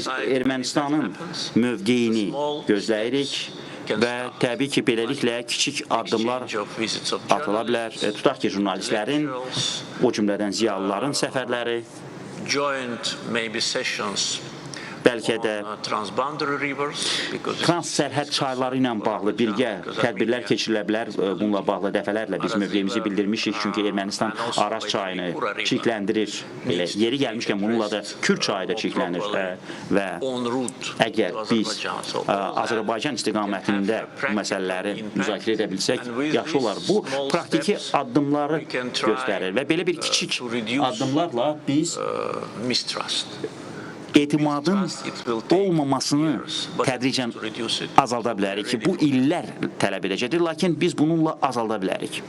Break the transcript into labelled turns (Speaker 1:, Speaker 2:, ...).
Speaker 1: Biz Ermənistanın mövqeyini gözləyirik və təbii ki, beləliklə kiçik addımlar atıla bilər. Tutaq ki, jurnalistlərin, o cümlədən ziyalıların səfərləri,
Speaker 2: joint maybe sessions
Speaker 1: bəlkə də
Speaker 2: on transboundary rivers because
Speaker 1: trans sərhəd çayları ilə bağlı birgə tədbirlər keçirilə bilər. Bununla bağlı dəfələrlə biz mövqeyimizi bildirmişik, çünki Ermənistan Araz çayını çirkləndirir. Elə yeri gəlmişkən bununla da Kür çayı da çirklənir və
Speaker 2: en route
Speaker 1: əgər
Speaker 2: to
Speaker 1: biz
Speaker 2: Azerbaijan. So all that
Speaker 1: Azərbaycan istiqamətində bu məsələləri müzakirə edə bilsək, yaxşı olar. Bu praktiki addımları göstərir və belə bir kiçik addımlarla biz
Speaker 2: mistrust.
Speaker 1: Etimadın olmamasını tədricən azalda bilərik ki, bu illər tələb edəcəkdir, lakin biz bununla azalda bilərik.